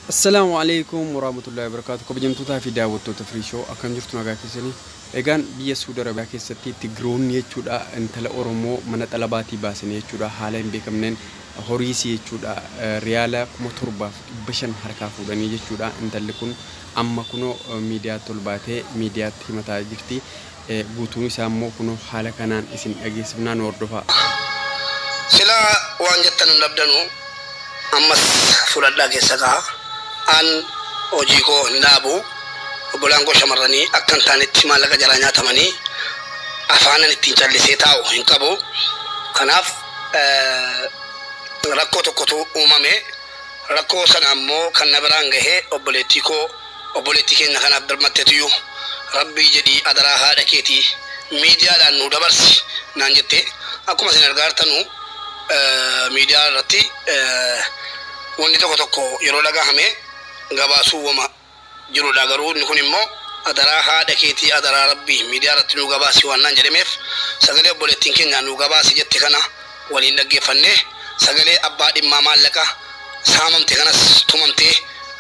Assalaamu alaikum warahmatullahi wabarakatuh. Kabajamtootaa fi daawwattoota Firii Show, akkam jirtu? Nagaa keessanii? Egaan biyya Suudi Arabiyaa keessatti Tigiroonni jechuudha intala Oromoo mana xalabaatii baasanii jechuudha haala hin beekamneen horiisii jechuudha riyaala 7500 harkaa fuudhanii jechuudha. Intalli kun amma kunoo miidiyaatti ol baatee miidiyaatti himataa jirti. Guutuun isaa immoo kunoo haala kanaan isin dhageessifnaa, nu hordofaa. Silaa waan jettan hin dhabdanu, ammas fudhadhaa keessa ka'a. An hojii koo hin dhaabu. Obbolaan koo shamarranii akka hin taanetti maallaqa jalaa nyaatamanii afaanan ittiin callisee taa'u hin qabu. Kanaaf rakkoo tokkotu uumame. Rakkoo sana ammoo kan na biraan gahee obboleettii koo, obboleettii keenya kanaaf birmatteetuyyuu rabbii jedhii adaraa haadha keetii miidiyaadhaan nu dabarsi naan jette. Akkuma isin argaa jirtanu miidiyaa irratti wanni tokko tokko yeroo dhagahame gabaasuu wama jirudha. Garuu inni kun immoo adaraa haadha keetii, adaraa rabbii miidiyaa irratti nu gabaasi waan naan jedhameef, sagalee obboleettiin keenya nu gabaasi jette kana waliin dhaggeeffannee, sagalee abbaa dhimmaa maallaqa saamamte kanas, tumamtee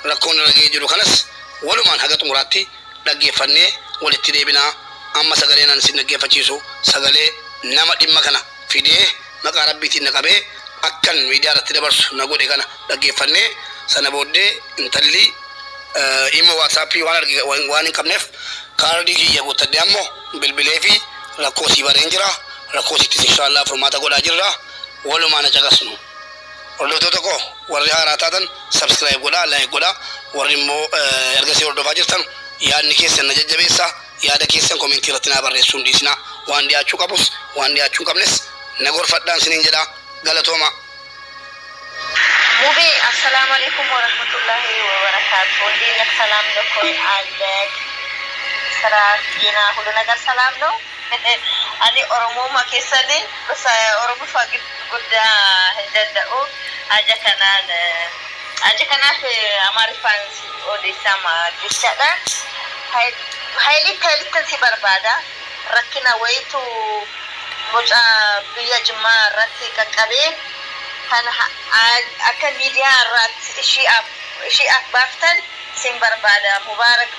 rakkoon irra ga'ee jiru kanas walumaan haga xumuraatti dhaggeeffannee walitti deebinaa. Amma sagalee nan isin dhaggeeffachiisu sagalee nama dhimma kana fidee maqaa rabbiitiin na qabee akkan miidiyaa irratti dabarsu na godhe kana dhaggeeffannee, sana booddee intalli dhimma WhatsAppii waan arge waan hin qabneef kaardii kiyya guuttadhee ammoo bilbilee fi rakkoo sii bareen jira. Rakkoo siittis inshaallah furmaata godhaa jirra. Walumaan caqasnu. Hordoftoota koo, warri haaraa taatan subscribe godhaa, like godhaa. Warri immoo ergasii hordofaa jirtan yaadni keessan na jajjabeessa. Yaada keessan commentii irratti naa barreessuu hin dhiisinaa. Waan dhiyaachuu qabus waan dhiyaachuu hin qabnes na gorfadhaan isiniin jedha. Galatooma. ሙቤ አሰላሙ አለይኩም ወረህመቱላሂ ወበረካቱ። እንዴት ነህ? ሰላም ነው እኮ አለክ? ስራ፣ ጤና፣ ሁሉ ነገር ሰላም ነው? Ani Oromummaa keessanii gosa Oromoffaa guddaa hin danda'u. Haja kanaan haja kanaaf Amaariffaan odeessama jechaadha. Hayilitti hayilittan si barbaada. Rakkina wayitu mucaa biyya Jimmaa irratti qaqqabee kan akka miidiyaa irratti ishiidhaaf baaftan sin barbaada. Mubaarak,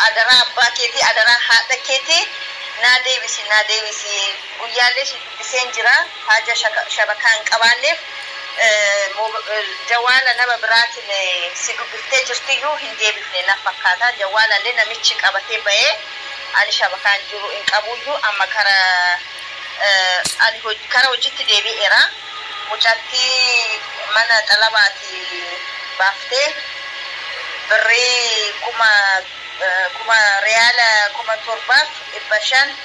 adaraa abbaa keetii, adaraa haadha keetii naa deebisi, naa deebisi. Guyyaalee si dubbiseen jira. Haja shabakaa hin qabaanneef jawaala nama biraatiin si dubbiftee jirtiyyuu hin deebifne na fakkaata. Jawaalallee namichi qabatee bahee ani shabakaan jiru hin qabuyyuu. Amma kara ani kara hojiitti deebi'eera. Mucattii mana xalabaati baaftee birrii kuma riyaala 7500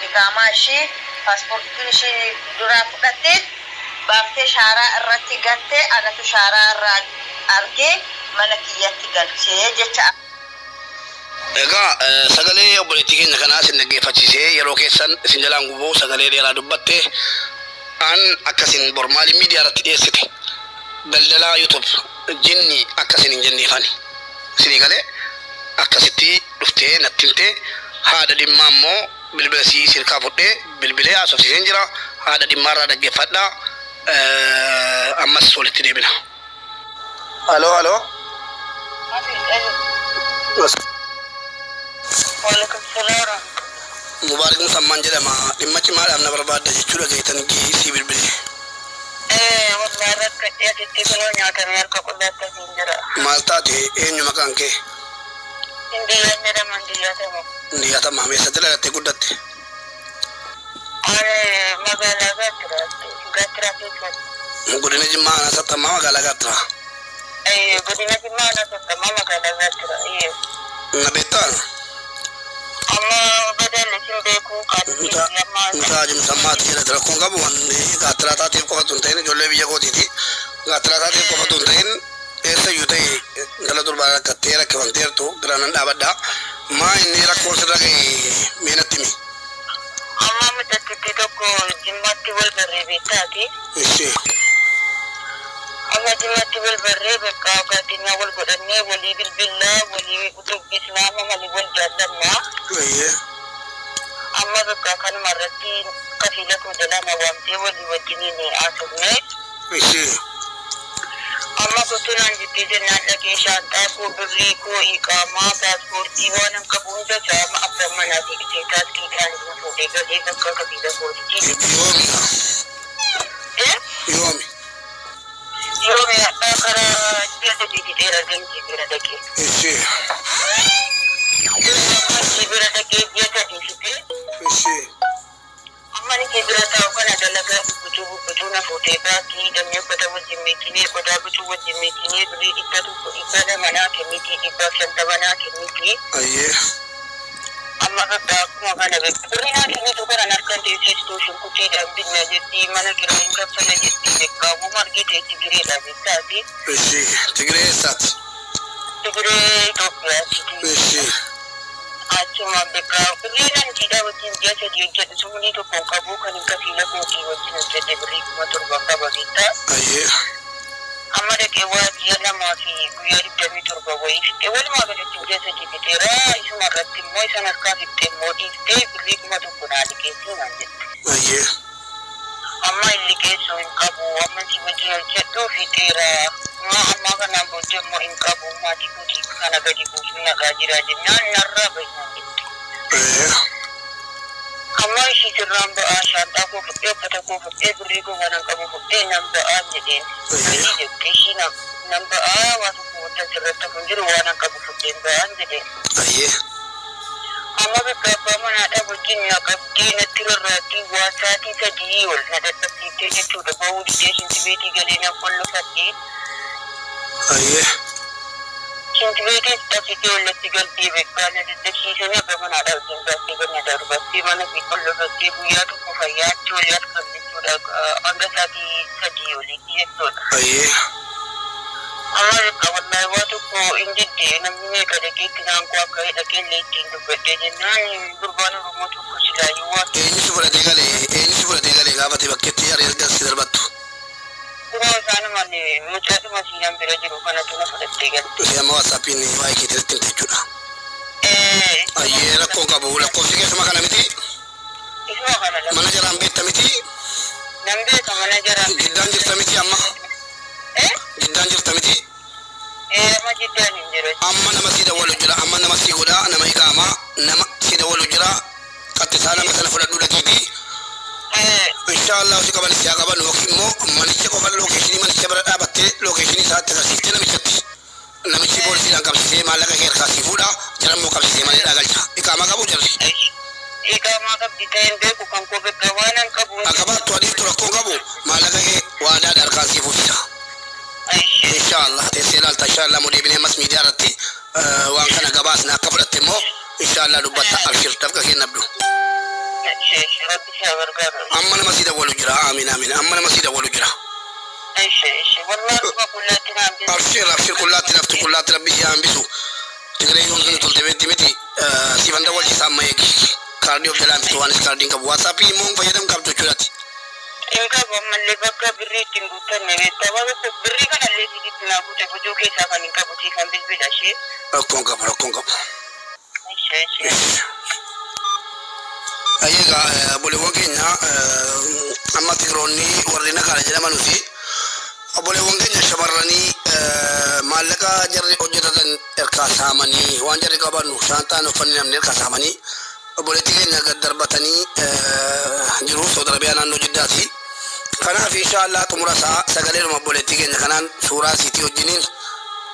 iqaamaa ishii, paaspoortii ishii duraa fudhattee baaftee shaaraa irratti gattee, anatu shaaraa irraa argee mana kiyyatti galchee jecha. Egaa sagalee obboleettii keenya kanaa isin dhaggeeffachiisee yeroo keessan isin jalaan gubuu, sagalee dheeraa dubbatte an akkasin bormaali miidiyaa irratti dhiyeessite daldalaa YouTube jinni akkasin hin jenneefani. Isinii galee akkasitti dhuftee natti himtee, haadha dhimmaa immoo bilbila sii sirkaa fudhee bilbilee haasofsiiseen jira. Haadha dhimmaa irraa dhaggeeffadhaa, ammas walitti deebina. Aloo, aloo. Waalaikum salaam. Mubaarik Musammaan jedhama. Dhimma cimaadhaaf na barbaadda jechuudha geetan sii bilbilee. Wallahi rakkadhee asitti kunoo nyaatamee harka qullaatti asiin jira. Maal taate? Eenyu maqaan kee? Indiyyaan jedhama, Indiyyatama. Indiyyatama. Eessatti dhalattee guddatte? Ani magaalaa Gaattiraatti. Gaattiraa keessatti. Godina Jimmaa aanaa Sattamaa magaalaa Gaattiraa. Godina Jimmaa aanaa Sattamaa magaalaa Gaattiraa. Na beektaa? Amma badan isin beekuu qaalitti amma. Mucaa Musammaati jedhate. Rakkoon qabu wanni Gaattiraa taateef qofatu hin ta'in, ijoollee biyya kootiiti. Gaattiraa taateef qofatu hin ta'in, eessayyuu ta'e intala durbaa rakkattee rakkifamteertu bira nan dhaabadha. Maa inni rakkoon sirra ga'e mee natti himi? Amma mucattitti tokko Jimmaatti wal barree beektaati. Ishee. Amma Jimmaatti wal barree bakka gaadinyaa wal godhannee walii bilbillaa walii dubbisnaa, amma walii wal jaallannaa. Amma bakka kanuma irratti kafiila koo jalaa na waamtee walii wajjiniin haasofnee. Ishee. Amma Amma kottu naan jettee jennaan dhaqee shaanxaa koo, birrii koo, iqaamaa, paaspoortii waan hin qabu hunda saama abbaan manaa fi ishee taaksiidhaan nu fuudhee galee bakka kafiila kootitti. Yoomi? Yoomi? Yoomi hadhaa karaa ji'a 3 fixeera deemsi bira dhaqee. Ishi. Amma bira dhaqee ji'a 3 fixee. Ishi. Amma ni bira taa'u kana dalagaa bubbutuu bubbutuu na fuutee baakii damee uffata wajjin meekinee qodaa bituu wajjin meekinee birrii 100, 200 naa kennitii, 150 naa kennitii. Ayyee. Amma bakka akkuma kana beektu birrii naa kennitu kana harkaan teessistuu shunkurtiidhaan binna jetti, mana kiraayin kaffala jetti, beekaawuu argite Tigireedha beektaati. Ishi. Tigiree eessaati? Tigiree Itoophiyaati. Ishi. Achuma beekaa birrii naan jiidhaa wajjin ji'a 3 hojjedhu sumni tokko hin qabu kan hin kafiila kootii wajjin hojjedhe birrii 7,000 qaba beektaa. Ayyee. Amma dhaqee waa ji'a 2 fi guyyaa 27 wayii fixee walumaa galatti ji'a 3 fixeera. Isuma irratti immoo isan harkaa fixee immoo dhiiftee birrii 1,000 naa liqeessii naan jette. Ayyee. Amma hin liqeessuu hin qabu, amma si wajjin hojjedhu fixeera. Amma ammaa kanaan booddee immoo hin qabu, maatii kootii kana gadi buusuu nagaa jira jennaan narraa bahi naan jette. Ayyee. Amma ishii sirraan ba'aa, shaanxaa koo fudhee, uffata koo fudhee, birrii koo waan hin qabu fudhee nan ba'aa jedheen. Hojii jettee ishii nan ba'aa, waa tokko wanta sirratti hafu hin jiru, waan hin qabu fudheen ba'aan jedheen. Ayyee. Amma bakka abbaa manaadhaa wajjin na qabdee natti rarraattii waa sa'aatii 3 ol na dadhabsiiftee jechuudha. Bahuu didee shintibeetii galee na qollofadhee. Ayyee. Shintibeetii dhabsitee ollatti galtee beekaa na dadhabsiisanii abbaa manaadhaa wajjin baaftee gad na darbattee mana fi qollofattee guyyaa tokko fayyaa achi olii halkan jechuudha. Hanga sa'aatii 3 oliitti jechuudha. Ayyee. Amma bakka wallaahi waa tokko hin didde, namni meeqa dhaqee itti naan koo akka dhaqee illee ittiin dubbadhee jennaan gurbaan Oromoo tokko silaayyuu waa Eenyu si fudhatee galee? Eenyu si fudhatee galee gaafate bakkeetti ari'as si darbattu? Kuma isaanumaan mucaadhuma siinan bira jiru kanatu na fudhattee galte. Ishee amma WhatsAppiin waa'ee keetii himte jechuudha. Ayyee, rakkoon qabu, lakkoofsi keessuma kana miti? Isuma kana lama. Mana jaraan beekta miti? Nan beeka mana jaraan. Jiddaan jirta miti amma? Eh? Jiddaan jirta miti? Eh, amma jiddaan hin jiru. Amma nama si dawwalu jira, amma nama si godha, nama iqaamaa nama si dawwalu jira. Qattisaa nama sana fudhadhuu dhaqiitii. Inshaallah si qaban si haa qaban, yookiin immoo manicha qofa lookeeshinii manicha bira dhaabattee lookeeshinii isaatti agarsiiftee namichatti. Namichi poolisiidhaan qabsiisee maallaqa kee harkaa sii fuudha, jara immoo qabsiisee mana hidhaa galcha. Iqaamaa qabu jarri? Iqaamaa qabdi ta'een beeku kan koo bakka waan hin qabu. Akka baattu adiiftu rakkoon qabu, maallaqa kee waadaadha harkaan sii fuusisa. Inshaallah teessee ilaalta, inshaallah moo deebinee ammas miidiyaa irratti waan kana gabaasna, akka fudhatte immoo inshaallah dubbatta, abshir, dafqa kee nabdu. Rabbi si haa gargaaru. Amma nama sii dawwalu jira, amiin amiin, amma nama sii dawwalu jira. Wallahi dhuma qullaatti naan beeku. Abshir abshir, qullaatti naftu, qullaatti rabbi si haa hambisu. Tigiree yoon sun tolte beetti miti, siifan dawwalchiisa, amma eegi. Kaardii of jalaan fitu, waanis kaardiin qabu. WhatsAppii immoo fayyadamu qabdu jechuudhaati. Hin qabu, ammallee bakka birrii ittiin guuttanne beektaa, waan tokko birrii kanallee siititti naa guute bojoo keessaa kan hin qabu, siifan bilbila ishee. Rakkoon qabu, rakkoon qabu. Ishee. Egaa obboleewwan keenya, amma Tigiroonni warri nagaadha jedhamanuti obboleewwan keenya shamarranii maallaqa jarri hojjetatan harkaa saamanii, waan jarri qaban shaantaan uffanni namni harkaa saamanii obboleettii keenya gad darbatanii jiru Saudi Arabiyaa naannoo Jiddaati. Kanaaf inshaallah xumura isaa sagaleedhuma obboleettii keenya kanaan suuraa isiitii wajjiniin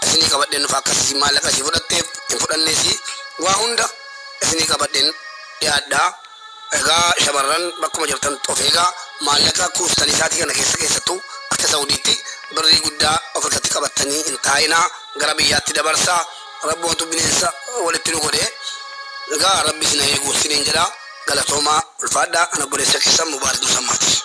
isinii qabadheen dhufa, akkasii maallaqa isii fudhatteef hin fudhanneesi waa hunda isinii qabadheen dhiyaadhaa. Egaa shamarran bakkuma jirtan of eegaa, maallaqa kuustanii isaatii kana keessa, keessattuu akka Saudiitti birrii guddaa of irratti qabattanii hin taa'inaa, gara biyyaatti dabarsaa, rabboontu bineensa walitti nu godhee. Egaa rabbi isin eegu isiniin jedha, galatoomaa, ulfaadhaa, ana obboleessa keessan Mubaarak Musammaati.